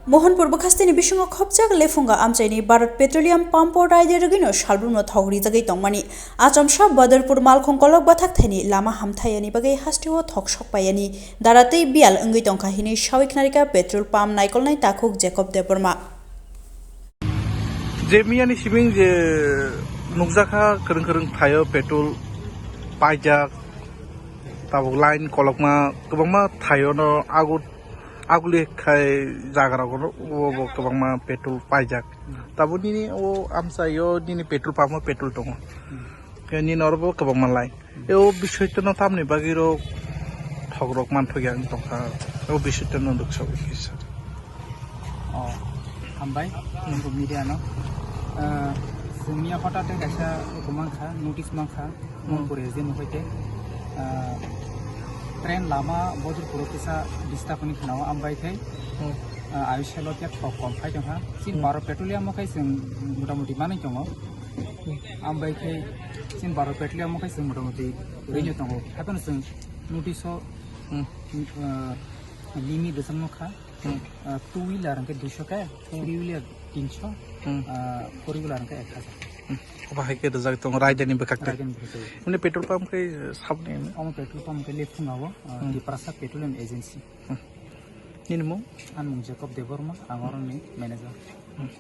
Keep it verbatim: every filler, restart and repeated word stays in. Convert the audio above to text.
Mohanpur bwkhasteni bisingo khopjak lephunga amchaini Bharat Petroleum pump o raida rwgwino salbrumno thok rijagwi tongmani. Achomsa Badorpur malkhung kolok bathak thaini lama hamthayani bagwi hasteo thok sokpayani dara tei biyal wngwi tongkha hinwi sawi khnarikha petrol pump naikolnai takhuk Jacob Debbarma. Je miyani siming je nukjakha kwrwng kwrwng thaio petrol paijak, tabuk line kolokma kwbangma thaio no agu aguli khai jaga rogo bo kwbangma petrol paijak. Tabuk nini o amchaio nini petrol pump o petrol tongo. Khe nini oro bo kwbangma line. E o bisoi tono tamni bagwi rok thok rok manthokya wng tongkha. O bisoi tono rwksa bai kisa. Oh, hambai, nunggu media no. Eh, chwngni hotate kaisa eko mankha, notice mankha, hmm, Mohanpur S D M hoite. Eh, train lama Badorpur o kisa disturb wngwi khwnao, ambai khai, hmm, eh, ayushalo khe thok kom khai tongkha. Chin hmm, Bharat Petroleum o khai chwng motamoti manwi tongo. Ambai khe chini Bharat Petroleum o khe chwng motamoti rwino tongo. Haphano chwng notice o, hmm, ah, limit rwchapnw kha. Hmm. Ah, two wheeler hwnkhe duisho khe, hmm, three wheeler tinsho, hmm, ah, four wheeler hwnkhe ek hajar. Hmm. Obo hai khe rijak tongo raidani bwkhak tei. Raidani bwkhak tei. Mane petrol pump khe saboni? Omo petrol pump khe Lephunga o, ah, hmm, Tiprasa Petroleum Agency. Hmm. Nini mung? Ani mung Jacob Debbarma, ang oroni manager. Hmm.